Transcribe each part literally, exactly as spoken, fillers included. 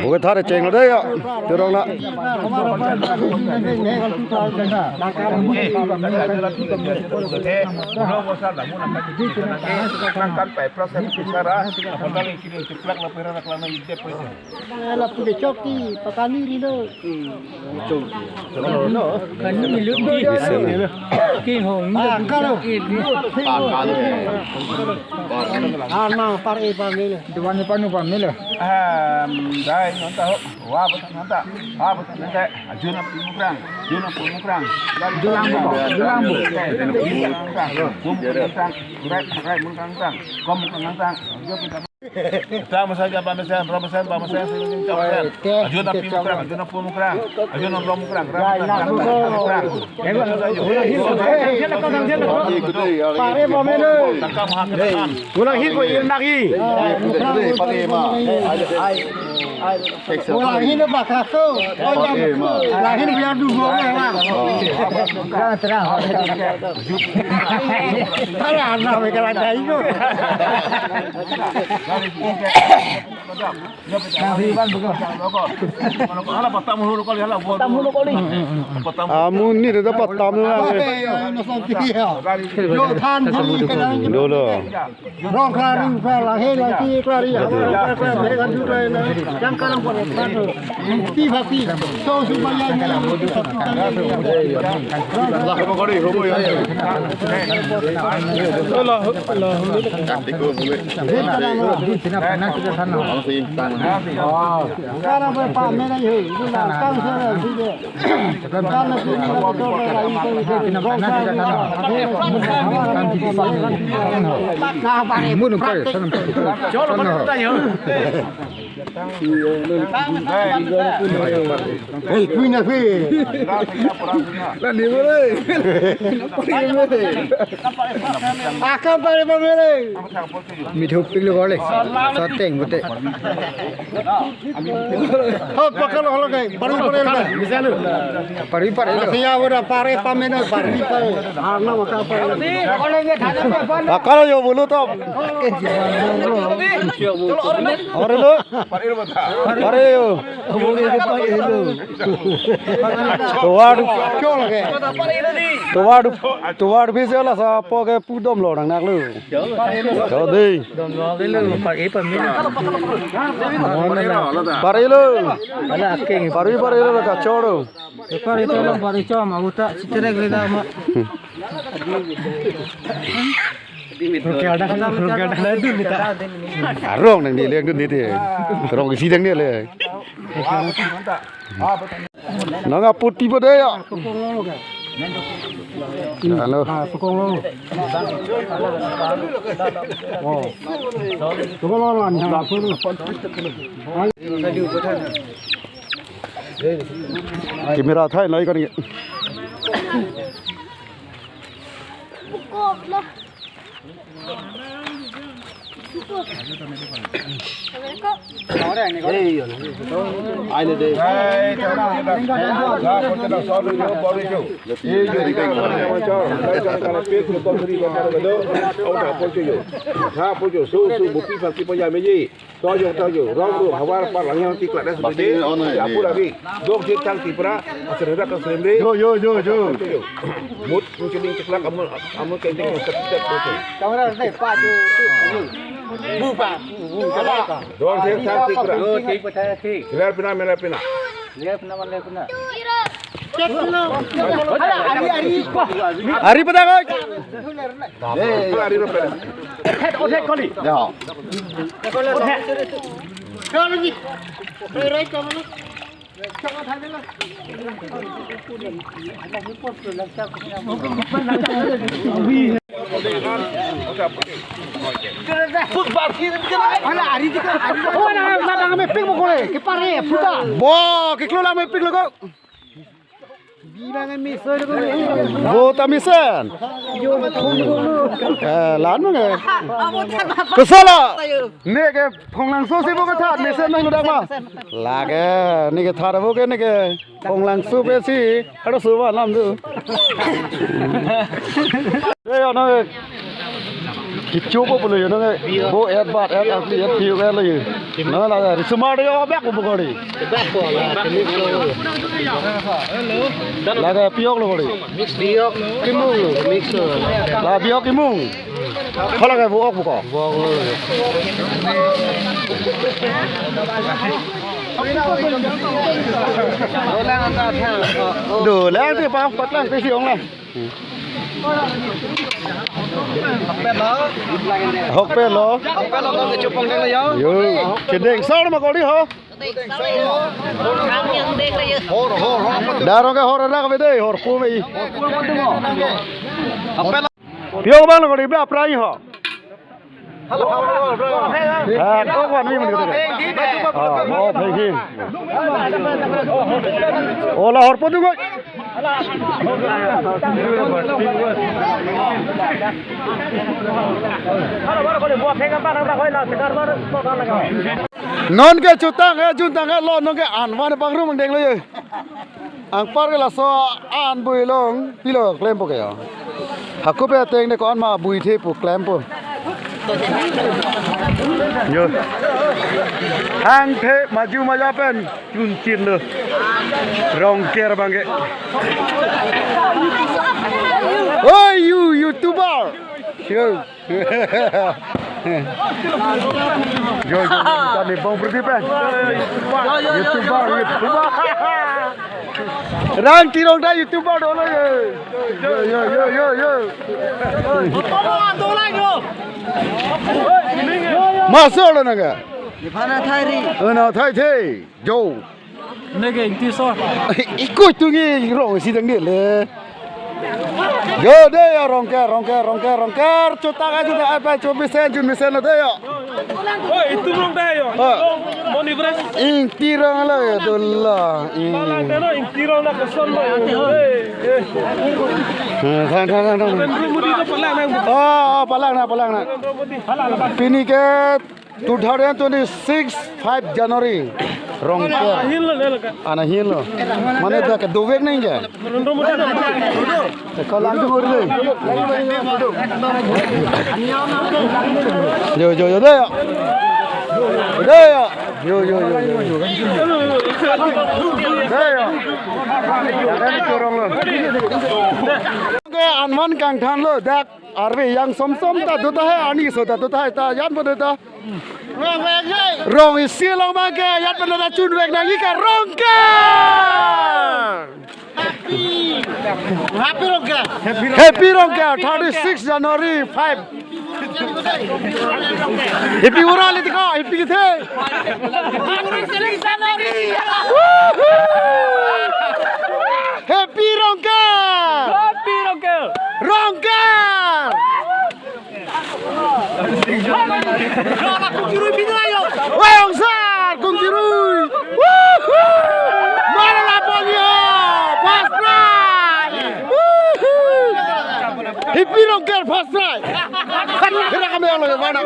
Oke, thare cheng lo dei ya. Terong na. Lapu de chok ti pakani ri lo. Kani lo. King Hong. Ah, kalo. Ah, na par e par mele. Duan panu pamelo. Ehm, dai nonta ho. Wa bata nonta. Wa bata nonta. Ajun ap mukrang. Ajun ap mukrang. Dulang bo. Dulang bo. Kom mukrang. Rai, rai mukrang. Kom mukrang. Ajun ap mukrang. Ajun ap mukrang. Ajun ap mukrang. Rai mukrang. Pare pamelo. Takam hak takam. Ulang hi ko irnak hi. Ulang hi na bakaso. Ulang hi na biar dulu orang. Terang terang. Kalau anak mereka ada itu. Nah, Iwan bukan. Hala patam hulu kali, hala buat. Patam hulu kali. Patam. Amun ni ada patam hulu. Yo than dulu. Rong klari, klari, klari. Yang kalang buat. Tiba-tiba. So supaya. Hei, punya sih. Lah, ni boleh. Akam pare pamele. Mithu pik lo kole. Sateng bote. Ho, pakal holo kai. Paru pare. Paru pare. Siya udah pare pamele, paru pare. Harna maka pare. Pakal yo bulu to. Ore lo. Pare yo. Tovar. Tovar. Tovar bisa lah sapo ke pudom lo nang nak lo. Kau dei. Dom lo ke lo, pare pamele. Pare lo. Ala akeng. Pare pare lo kachoro. Pare to lo, pare chom, abu ta chiterek le da ma. Rukyada, rukyada na dun nita. Arong nang di leng dun niti. Rong isi dang di le. Nang aputi bote ya. Halo. Camera thai nai kan. Tojo, tojo, rong ru, havar par lang yang tikla das bede. Apur lagi, dok je tang Tripura, asal rak asal re. Yo, yo, yo, yo. Mut, muncul tikla kamu, kamu kending yang setiap itu. Kamera deh, Pak, tu, tu, tu. Bu, Pak, bu, bu, Pak. Dok je tang Tripura. Yo, tik percaya tik. Ler pina, mela pina. Ler pina, mela pina. Ari, ari. Ari pada kau. Ari pada. Head, head kali. Ya. Football field. Mana ari di ka? Oh, na, na, na, mepik mo kole. Kepare, puta. Bo, keklo lang mepik lo ko. Bo ta mesen. Eh, lan mo nge. Kesala. Neke Phonglangso si bo kethat mesen nang ludak ma. Lake neke thar bo ke neke Phonglangso pe si. Haro so ba lam tu. Eh, ano. Chupo pulo yo nang bo et bat et asli et piu et lo yo. Nang la risumar yo bak ko bukori. Bak ko la, kini ko. Lake piok lo kori. Mix piok kimung, mix. La piok kimung. Hala ke bo ok buko. Bo ok lo. Dolang anta tha. Dolang te pa patlang te si ong la. Hokpet lo. Hokpet lo, nang kechupong deng lo yo. Yo, kedeng sar ma kori ho. Daro ke hor rak vede, hor pu vei. Hokpet lo. Piok bang lo kori bra prai ho. Eh, kok wan mi mun kete. Ah, oh, penghin. Ola hor podu goi. Non ke chutang, eh, juntang, eh, lo, non ke anvan pangrum deng lo ye. Anpar ke laso an bui long pilo klempo ke yo. Hakupe ateng de ko-an ma bui the pu klempo. Yo. Hangthe maju maja pen chunchin lo. Rongker bangke. Oi, you YouTuber. Yo. Yo, yo, yo, tani bong berdi pen. Yo, yo, yo, YouTuber, yo. YouTuber. Rang Tirong ta YouTuber dolo yo. Yo, yo, yo, yo, yo. Masuk lo naga. Di mana thai ri? Ana thai the. Jo. Nege ingti so. Ikut tungi rong si dang ni le. Yo de ya Rongker, Rongker, Rongker, Rongker. Chutak aja de apa chu mesen, chu mesen de ya. Oh, itu rong de ya. Oh. Moni bres. Ingti rong lo ya dola. Palang de no, ingti rong na koson lo. Eh, eh. Thang, thang, thang, thang. Narendra Modi to palang na. Oh, palang na, palang na. Narendra Modi. Pini ke two thousand twenty-six, five January. Rongker. Ahin lo, le lo ka. Ana hin lo. Mane dak dovek nai ke. Narendra Modi. Te ko lang tu gori le. Yo, yo, yo, de ya. De ya. Yo, yo, yo, yo, yo. De ya. Ada ni orang lo. Ke anvan kangthan lo dak. Arve yang som som ta do ta hai, ani so ta do ta hai, ta yan bo do ta. Rong isi long bang ke, yan bo do ta chun vek nang ika Rongker. Happy, happy Rongker. Happy Rongker, thirty-six January five. Happy ura le dikha, happy kithe. Happy Rongker. Happy Rongker. Rongker. Wayang sar, Kung Jirui. Woohoo! Mana laponya? First prize. Woohoo! Happy Rongker first prize. Kira kami yang lebih mana?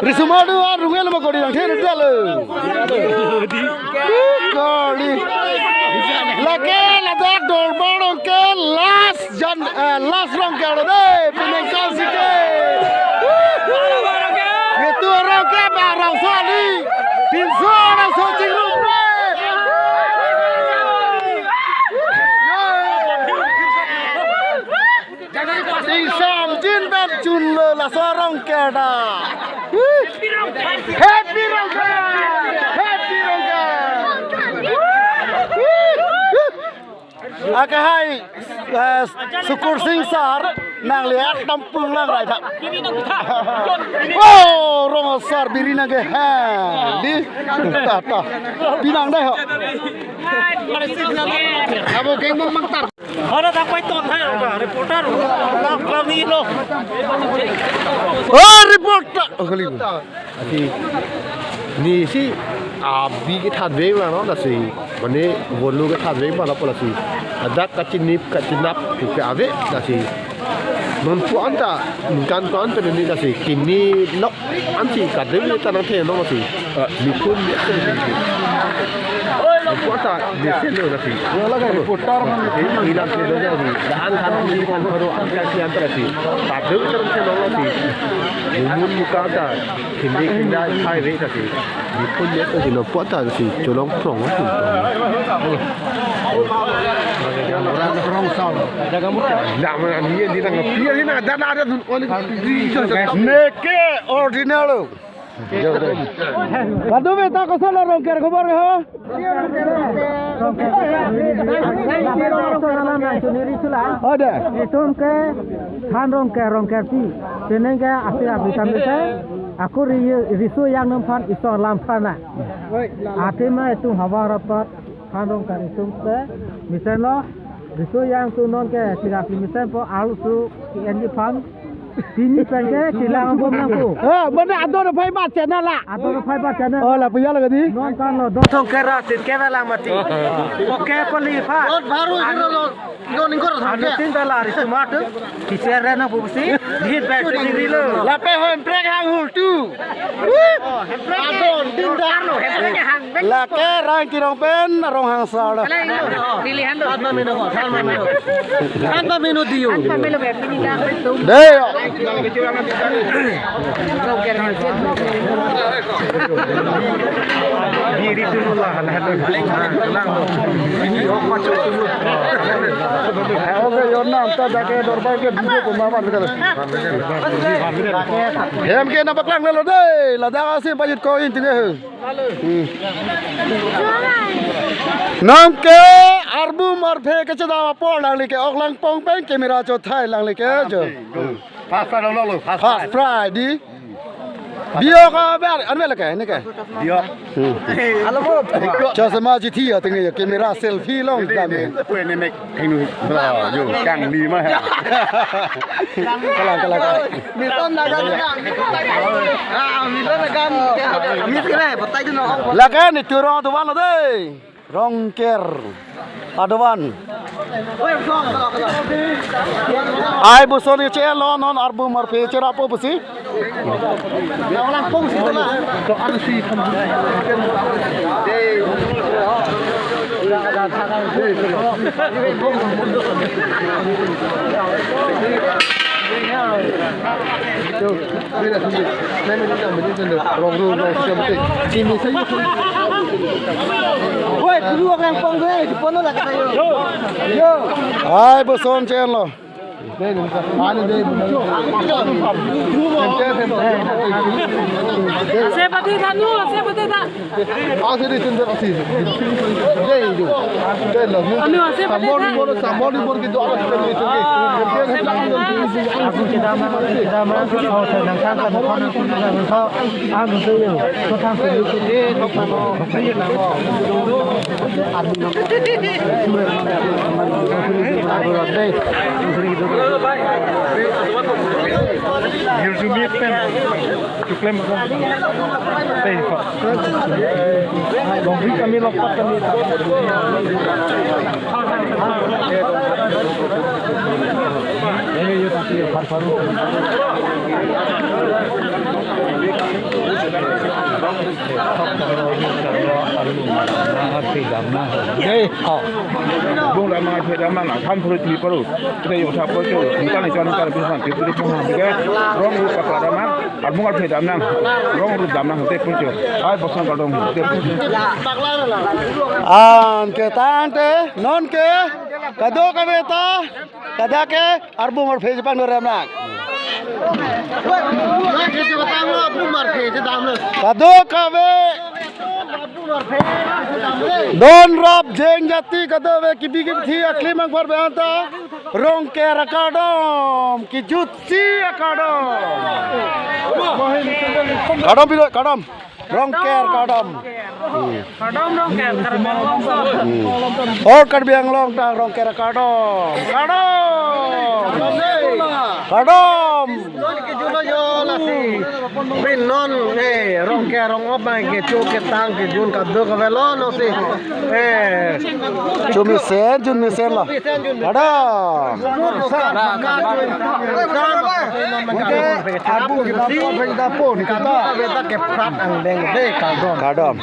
Risumadu arungel ma kori nang ther dalo. Kori. Lake ladak Dorbar Rongker last jan, eh, last Rongker de. Pineng kau sike. Itu Rongker ba rong sali. Pinso rong so chingrum re. Ingsam jin pen chun lo laso Rongker ta. Happy Rongker! Happy Rongker! Akehai, eh, Sukur Sing sar, nang lihat tampung lang rai ta. Oh, Rong sar biri nang ke ha. Di, ta, ta. Pinang dai ho. Abo keng mong mangtar. Hana dak pai ton hai, reporter. Lam, lam ni lo. Oh, reporter. Oh, kali. Asi, ni si abi kethat vek ma no, lasi. Mane volu kethat vek ma lapu lasi. Ladak kachinip kachinap ke ave lasi. Non pu anta, kan pu anta ni lasi. Kini lok ansi kadem ni tanang the no lasi. Mikun ni. Puata desen lo lasi. Wala ka reporter man. Ilang ke doja ni. Dan kan ni kan baru angka si antara si. Tabuk terus ke dong lasi. Umun muka ta. Hindi hindi hai re kasi. Di pun dia tu sino puata si. Cholong prong. Prong sound. Nama ni dia nang pia ni na dan ada tu. Neke ordinary. Kadokave ta koson lo Rongker khobor ho? Ode. Itum ke than Rongker, Rongkerpi. Penang ke asir api kami ke. Ako ri-, riso yang nang phan iso lam phan na. Athema itum havar rapat. Than Rongker itum ke mesen lo, riso yang tu non ke tiga puluh mesen po alu su ki N G phan. Pini pen ke kilang bom nang ku. Eh, mana ador phai ba channel la. Ador phai ba channel. Oh, la punya lagi di. Non kan lo, dotong kera sit ke velang mati. Oke, peli pha. Lot baru sih lo. Don ingkor anu thangke. Tin dala ri sumat tu. Kisar rena bubusi. Di bag sendiri lo. Lape ho emprek hang hul tu. Adon, tin da. Lo, hemprek hang. Lake rang kirong pen, rong hang sal. Pilihan lo. Than ma menu, than ma menu. Than ma menu diyo. Than ma menu, pini lang. Dei. Oke, your name, ta jake dorbar ke video ko mama. Hem ke na paklang lelo dei, ladak asi pajit ko inting eh. Hmm. Nonke arbum arphe kechedam apor nangli ke ok langpong pen camera chothai nangli ke jo. First prize lo lo, first prize. First prize di. Bio ka ber, an ber ke, ni ke? Bio. Hmm. Alo mo. Chasma jithi ating ya camera selfie long dam. Pwe ne mek hinu. Yo, kang di ma. Kalang, kalang, kalang. Milton na kan. Ah, Milton na kan. Ami sih re, batai tu no. Lakan itu rong adovan lo dei. Rongker adovan. Ai boson ke chelo non arbum arphe cherap po pusi. Oi, dulu orang pong deh, di pono lah kita yo. Yo. Ai boson chelo. Sepati thanu, sepati tha. Anu, sepati tha. Tuklem ko. Tei ko. Dongri kami lokpat kami. Ini yuk tapi har paru. Jai ho. Bung Rama Jai Rama na kan pura tili paru. Kita yuk thap ko. Kita ni kan kan bisa kita pun juga. Rong rup pakla dam nang, arbung arphe dam nang, rong rup dam nang, te puncho. Ai boson kardom, te puncho. An ke tangte, nonke, kadokave ta, kadokave, arbung arphe chepangno rem nang. Kadokave, don rap jeng jati kadokave, kibi kibi thi aklim angpar be anta. Rongker akardom, kijutsi akardom. Kardom pilo, kardom. Rongker kardom. Kardom Rongker, kardom. Or Karbi Anglong ta Rongker akardom. Kardom. Kardom. Non ke julo yo lasi. Bin non, eh, Rongker rong op ma kecho ketang kejun kadokave lo no si. Eh. Chumi sen, chumi sen lo. Ada. Abu kita apa kita pun kita. Kita ke prat ang deng de kardom. Kardom.